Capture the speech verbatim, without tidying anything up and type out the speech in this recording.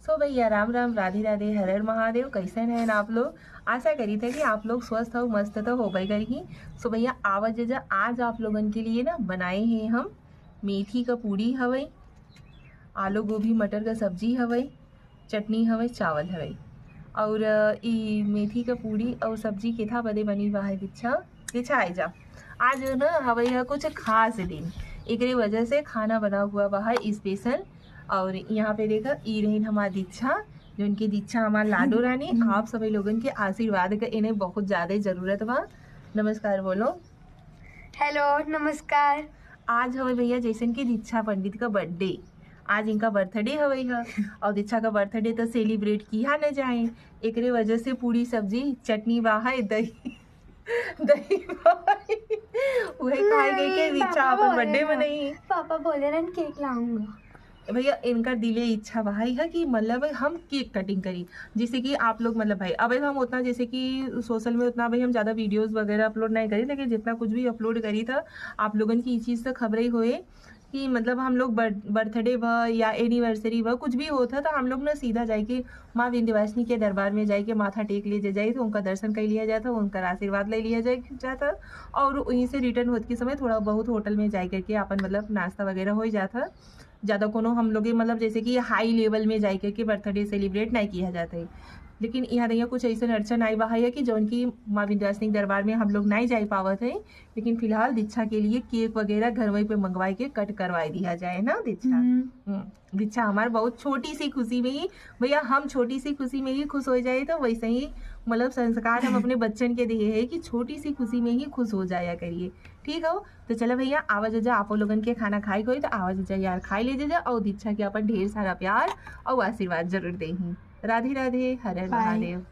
So भैया, राम राम, राधे राधे, हर हर महादेव। कैसन हैं आप लोग? आशा करी थे कि आप लोग स्वस्थ हो, मस्त तो होबे करी। So भैया, आवा जा, आज आप लोगन के लिए ना बनाए हैं हम मेथी का पूड़ी हवै, आलू गोभी मटर का सब्जी हवै, चटनी हवै, चावल हवै। और, अ, ई मेथी का पूड़ी और सब्जी केथा बदे बनी बा है, दीक्षा, दीक्षा आए जा। आज ना हवै है कुछ खास दिन, एकरे वजह से खाना बना हुआ बा है special। और यहाँ पे देखा, ई रहीन हमार दीक्षा, जो इनकी दीक्षा हमार लाडो रानी। आप सभी लोगन के आशीर्वाद का इन्हें बहुत ज्यादा जरूरत बा। नमस्कार बोलो। हेलो, नमस्कार। आज हवै भैया जैसन कि दीक्षा पंडित का birthday, आज इनका birthday हवै है। और दीक्षा का birthday तो celebrate किया न जाए, एकरे वजह से पूड़ी सब्जी चटनी बा है, दही दही बा है। उहे खाए गई के नहीं, दीक्षा पापा अपन बोले birthday ना, मनाई। पापा बोले रहन cake लाऊंगा। भैया, इनका दिले इच्छा बा है कि मतलब हम cake cutting करी, जैसे कि आप लोग मतलब भाई, अब हम उतना जैसे कि social में उतना भाई हम ज्यादा videos वगैरह upload नहीं करी, लेकिन जितना कुछ भी upload करी था, आप लोगन की ये चीज तो खबर ही होए कि मतलब हम लोग बर्थ-, birthday भा या anniversary भा कुछ भी होता तो हम लोग ना सीधा जाए के माँ विंध्यवासिनी के दरबार में जाए के माथा टेक ले जाए, तो उनका दर्शन कर लिया जाता, उनका आशीर्वाद ले लिया जाए जाता। और वहीं से return होत के समय थोड़ा बहुत होटल में जाए करके अपन मतलब नाश्ता वगैरह हो ही जाता। ज्यादा कोनो हम लोग मतलब जैसे कि high level में जाए करके birthday celebrate नहीं किया जाता है। लेकिन यहाँ देखिए कुछ ऐसे अड़चन आई बा है कि जौन की माँ विंध्यवासिनी के दरबार में हम लोग नहीं जा पावत है, लेकिन फिलहाल दीक्षा के लिए cake वगैरह घर वहीं पे मंगवाए के cut करवाए दिया जाए ना दीक्षा। हम्म। हम्म, दीक्षा हमार बहुत छोटी सी खुशी में ही, भैया हम छोटी सी खुशी में ही खुश हो जाए, तो वैसे ही मतलब संस्कार हम अपने बच्चन के दिए है कि छोटी सी खुशी में ही खुश हो जाया करिए, ठीक हो? तो चलो भैया, आवा जा, आपो लोगन के खाना खाए के होई तो आवा जा यार, खाए ले जा और दीक्षा के अपन ढेर सारा प्यार और आशीर्वाद जरूर दे। राधे राधे, हर हर Bye। महादेव।